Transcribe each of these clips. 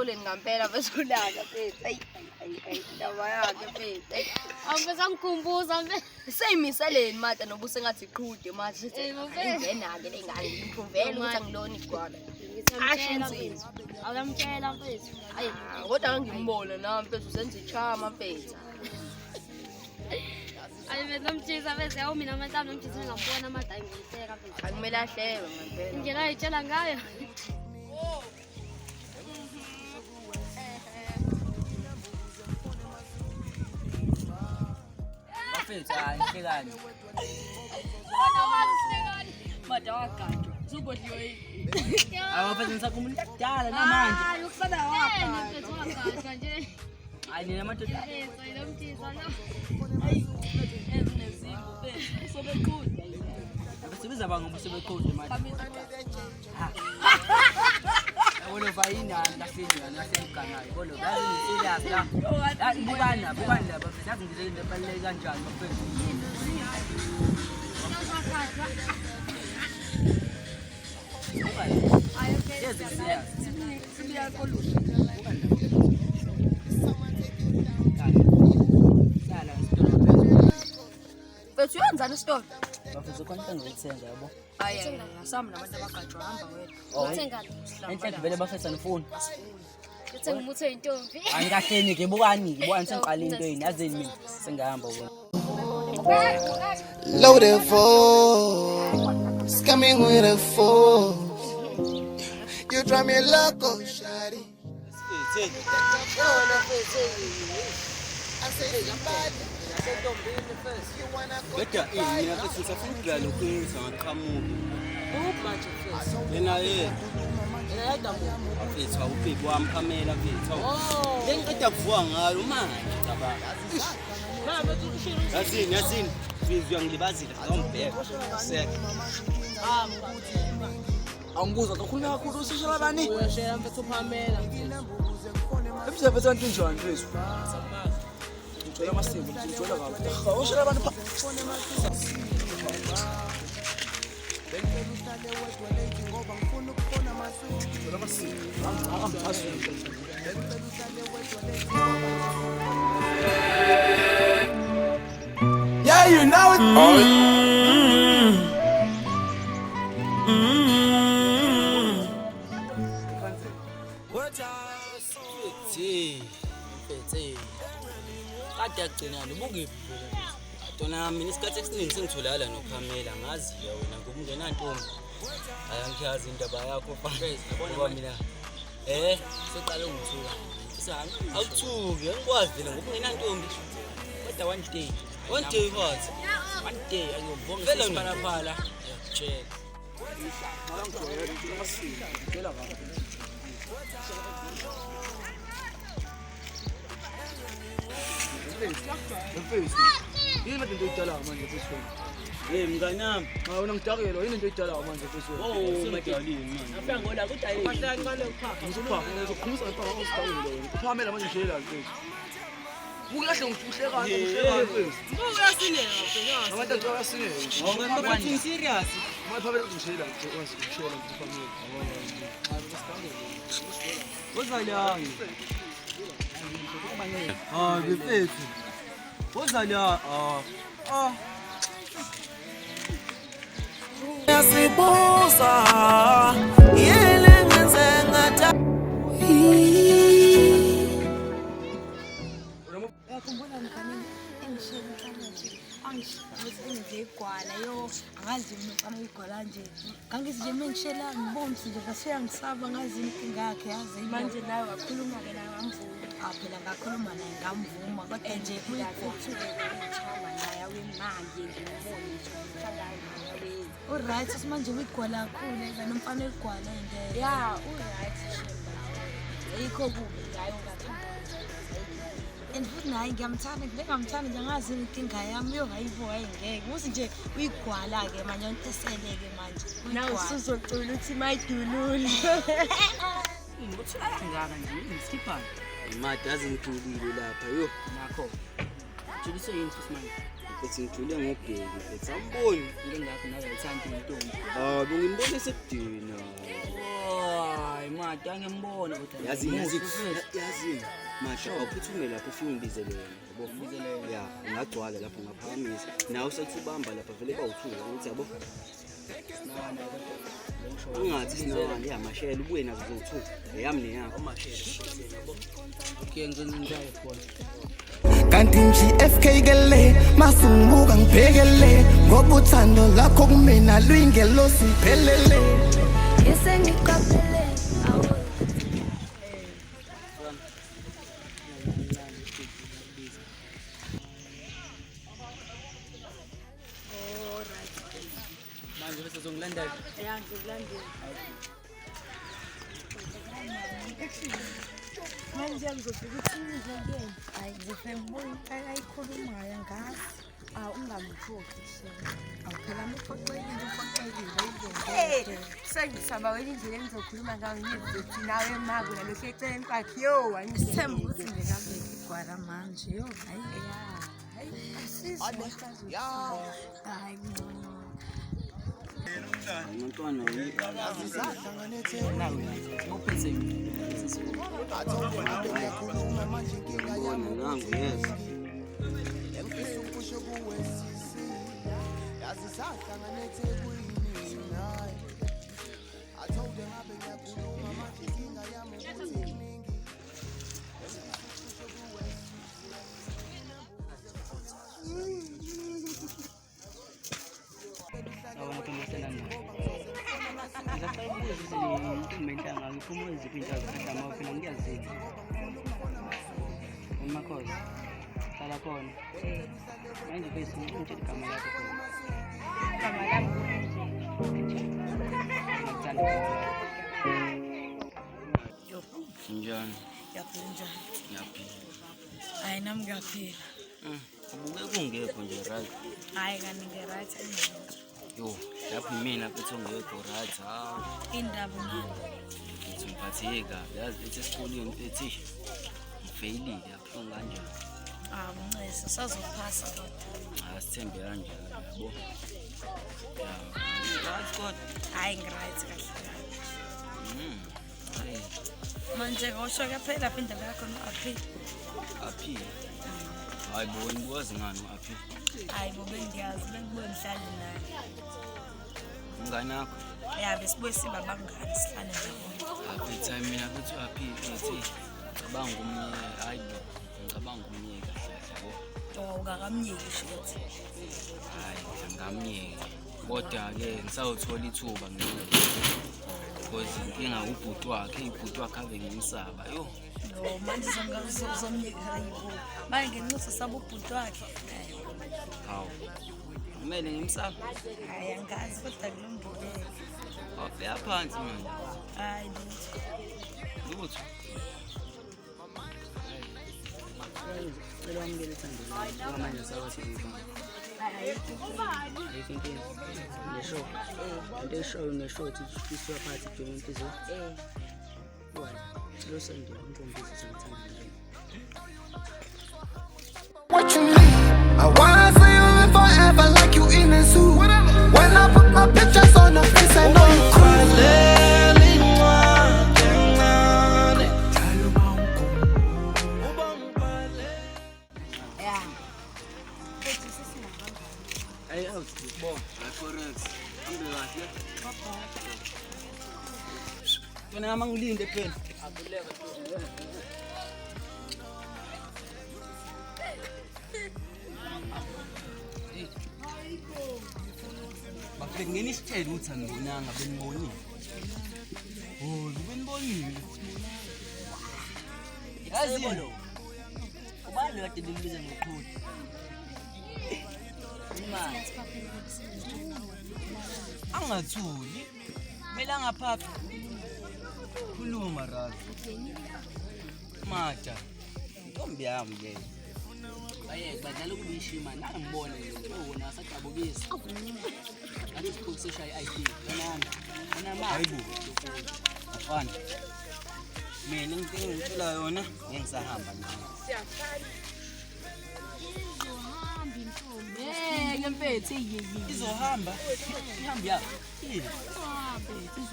esikoleni ngampela mfethu ulaka mfethu. Ayi ayi ayi indaba yakhe mfethu. Ayi. Awufethu angikhumbuza mfethu. Seyimiseleni manje noba usengathi iqhude manje sithi Eh, mfethu. ingena-ke le ngane ngimphumvele ukuthi angilona igwala. Ngithamtshela Asho mfethu. Awuyamtshela mfethu. Ayi. Ah, kodwa ngangimbona nami mfethu usenza ichama mfethu. Ayi mfethu nomjisa mfethu yawo mina amantami nomjisa ngingabona amade ayi ngimhleka mfethu. Akumele ahlebe ngempela. Indlela ayitshela ngayo. Bafethu hayi hlekani. Mada wagadwa. Usugodliwe yini? Hayi bafethu ngisakhumbula into yakudala namanje. Hayi ukusana Yena wagadwa. mfethu wagadwa nje. Hayi nina madoda. Mfethu ayi nomjisa lo. Ezinezimbo mfethu. Usobeqhude. Abasebenza bangoba sebeqhude manje. Ha. Yabona vayinani kahleni yani kahleni uganayo. Yabona yazi ngiserious la. Yazi bukani la, bukani la bafethu. Yazi ngizwe into ebaluleke kanjani bafethu. Bukani. Yazi serious. Sibuya koluhle. Bukani la. Hlala esitolo bafethu. Mfethu uyenzani esitolo? Bafethu khona into engiyithenga yabo. Hayi hayi asami nabantu abagajwa hamba wedwa. Uthengani? Enhle vele bafethu anifuni. Uthenga umuthi oyintombi. Angikahleni ke bukani ke bukani sengiqala into yini yazini mina sengihamba bona. Loaded force, coming with a force. You drive me loco, shawty. I say somebody, you wanna go Kodwa eh mina futhi ngisafuna ukudlala lokhu engithi angaqhamuki. Manje mfethu. Yena eh Yena yedwa muntu. mfethu awubheki wami Pamela mfethu. Oh. Lengiqeda kuvuka ngayo manje cabanga. Mama mfethu ushilo Yazini yazini mfethu uyangilibazile ngawumbheka. Sek. Angikuzwa kakhulu kakhulu usishela bani? Uyashela mfethu uPamela. Emzini mfethu kanti njani mfethu? Ngithola amasiko, ngithola kabi. Ushela abantu pha. Ngithola amasiko. Angiphasu. Yeah, you know it. Mfethu mfethu. Kade yagcina ubukiphi vele mfethu? Dona mina isikhathi esiningi sengitholakala noPamela ngazi ya wena ngoba ungenantombi. Hayi angiyazi indaba yakho mfethu. Ngoba mina eh Seqale ungithuka. Sani awuthuki angikwazi vele ngoba ungenantombi. kodwa one day. One day what? One day ayobonga Vele sesiphalaphala. Ngiyakutshela. Ngithola amasiko, ngithola kabi. Mfethu. Yini manje into oyidalayo manje mfethu wena? Hey mnganami. Hayi wena ngidakelwa yini into oyidalayo manje mfethu wena? Oh madalini manje. Afika ngola kodwa yini? Ngizophaka, ngizokhulumisa ngempaka usidakile wena. Uphamela manje nje mfethu. Buka kahle ngihlekani, ngihlekani mfethu. Uyasineka Abantu abasineke. Ngoba mfethu serious. Manje phamela ngishela nje wazi ngishela nje phamela. Wozalani. Ah mfethu. Wozala ah ah Yasibuza, yini engenze ngathi Uyakhumbula mngani engishela umfana nje angishiya engize igwala yo angazi umfana oyigwala nje ngangithi nje mengishela ngibona ukuthi nje ngase uyangisaba ngazi inkinga yakhe yazi Manje nawe wakhuluma ke nawe wamvuma. Ah, phela ngakhuluma naye ngamvuma kodwa nje uyigwala Uchama naye awemanje nje ubone nje umhlangano nawe. uright manje uyigwala kakhulu eza nomfana oyigwala ngeke Ya, uright shemba. Ayikho kubi ngayo ungathanda. And futhi naye ngiyamthanda ngike ngamthanda nje angazi inkinga yami yo hayibo hayi ngeke ukuthi nje uyigwala-ke manje into esele-ke manje Nawe uyigwala. usuzocula uthi mayidulule. Uthula kangaka nje ngisikhiphani. Made yazi ngijulile lapha yo. Nakho. Juliswe yini futhi manje? Mfethu ngijule ngobheki mfethu angiboni. Into engakho nawe ayithandi intombi. Ah bengimbona esekudina. Hayi Mada ngiyambona kodwa. Yazi yazi yazi. Masha awuphuthume lapho ufike ungibizele yena. Yabo. Ya, ungagcwala lapho ungaphakamisa. Nawe usethi ubamba lapha vele bawuthuka ukuthi yabo. Ungathi sinawani ya mashela ubuye nazo zowuthuka. Eyami neyakho. Okay, ngizonindayo khona. Kanti nje FK kele masungibuka ngibhekele ngoba uthando lakho kumina luyingelosi phelele. Esengiqaphele awu. Manje bese uzongilandela. Ya, ngizokulandela. Manje ngizofika uthini nje kuyena? Hayi, ngizofika ngibone into ayikhulumayo angazi. Awu ungamuphoxi shame. Awu phela uphoxekile uphoxekile. Hey, sengisaba wena indlela engizokhuluma ngayo ngizothi nawe maku nalokhu eceleni kwakhe yo Sithemba ukuthi nje kabeke igwala manje. Yo, hayi. Hayi, asizwe. Hayi, ngcono. Umntwana Uphethe uyibona nangu yes. Yabona kumasela nayo. Ngisacela ukubuza ukuthi intombi enhlanga ngiphuma eziphi inhlanga kahle ngoba phela ngiyazika. Umakhosi. Hlala khona. Manje bese ngitshela igama lakho khona. Igama lami Ngikuthanda. Njani? Ngiyaphila njani? Ngiyaphila. Hayi, nami ngiyaphila. Ubuke kungekho nje right. Hayi, kanti ngi-right angekho. Yo, lapho imina mfethu ongekho right. Hawu. Indaba nani? Ngithi ngiphatheke kabi. Yazi ethi esikoleni mfethu ngifeyilile yabuhlungu kanjani. Ah, ncese usazophasa kodwa. Hayi sithembe kanjalo yabo. Ya. Right kodwa. Hayi, ngi-right kahle kahle. Hayi, Manje ngosho kuyaphela phi indaba yakho no-Aphi? Aphi. Hayi bo wena ubuwazi ngani u-Aphi? Hayi bo bengiyazi, bengibuye ngihlale naye. Umngane wakho? Ya, besibuye siba abangani sihlale ndawonye. Aphi time mina kuthi u-Aphi ethi ngicabanga umyeka. Hayi bo, ngicabanga umyeka kahle kahle yabo. Oh, ungakamyeki shuthi. Hayi, angamyeki. Kodwa-ke ngisawuthola ithuba ngimyeke. Because inkinga ubhuti wakhe, ibhuti wakhe ave ngimsaba. Yo. No, manje uzomyeka hayibo. Manje ngenxa usaba ubhuti wakhe. Hawu. Kumele ngimsabe. Hayi angazi kodwa kulungile. Wabheka phansi manje. Hayi lutho. Lutho. Cela wamukele uthando lwami. Ngoba manje usakwazi ukuyibamba. Ayikho inkinga. Ngesho. Into eshoyo ngesho ukuthi isuka phakathi kujona inhliziyo. One. Cela usende umkhombise ukuthi ngithanda nje. What you need? I wanna see you live forever like you in a zoo. When I put my pictures on the face, I know you cool. Ya. Futhi sesinabangani. Hey, out. Bo, forex. Hambe kahle. Wena ngama ngilinde phela. Bafike ngeni isitshela ukuthi angibonanga benibonile. Oh, benibonile. Yazi lo. Ubani lo kade nimbiza ngoqhude? Imali. Angathuli. Kumele angaphaphi. Khuluma Razi. Mada. Intombi yami le. Bayeke badlala ukubishima nangibona nje wona asadabukisa. Ngathi isikhulu seshaya i-ID. Wena wena ma. Hayibo. Afana. Mina into engitshela yona ngeke ngisahamba nawe. Izohamba intombi. Ngeke mfethu Izohamba. Ihambe ya. Yini? Izohamba.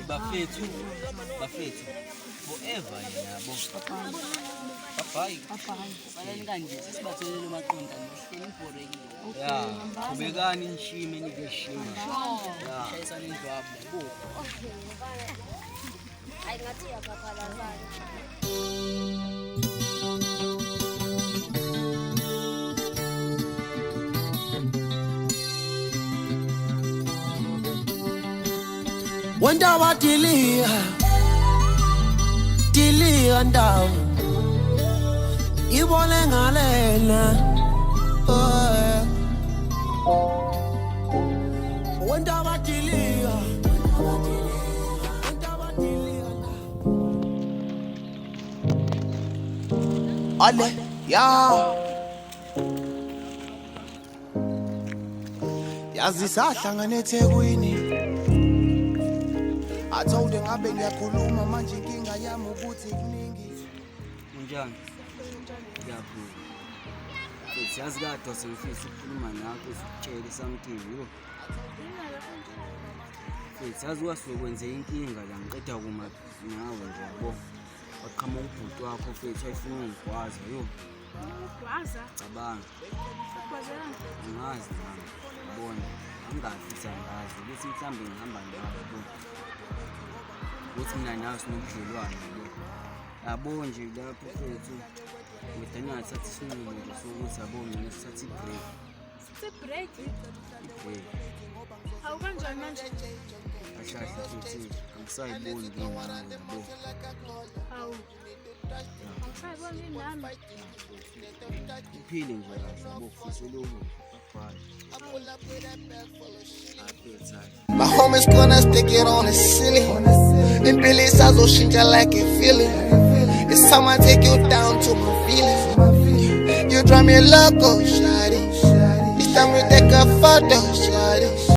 Bafethu, bafethu. Forever yena yabo. Bye bye. Baleni kanje sesibatholele umaqonda ngihleli ngibhorekile. Ya, qhubekani nishime nibeshima. Ya. Shayisana indlwabu yabo. Hayi ngathi uyaphaphalaza. Wendawa dilia dilia ndawo ibone ngalena oh. Wendawa dilia wendawa dilia Ale ya yazi sahlangana eThekwini. I told her ngabe ngiyakhuluma manje inkinga yami ukuthi kuningi. Unjani? Ngiyaphila. Mfethu yazi kade sengifisa ukukhuluma nawe ukutshela something yo. Mfethu yazi wasokwenze inkinga la ngiqeda kuma nawe nje yabo. Waqhamuka ubhuti wakho mfethu ayifuna ungigwaza yo. Ugwaza? Cabanga. Ugwazelani? Angazi nami. Yabona. Angazi angazi ukuthi mhlambe ngihamba nawe yabo. Ukuthi mina nawe sinobudlelwane yabo. Yabo nje lapho mfethu ngidana ngathatha isinqumo nje sokuthi yabo mina sithatha i-break. Sithatha i-break? I-break. Hawu kanjani manje? Kahle kahle futhi angisayiboni nginawe yabo. Hawu. Angisayiboni nami. Uphile nje kahle yabo ufisela okuhle. Bye. My homies gonna stick it on the ceiling. And Billy sazoshintsha like a feeling. It's time I take you down to my feelings. You drive me loco, shawty. It's time we take a photo, shawty.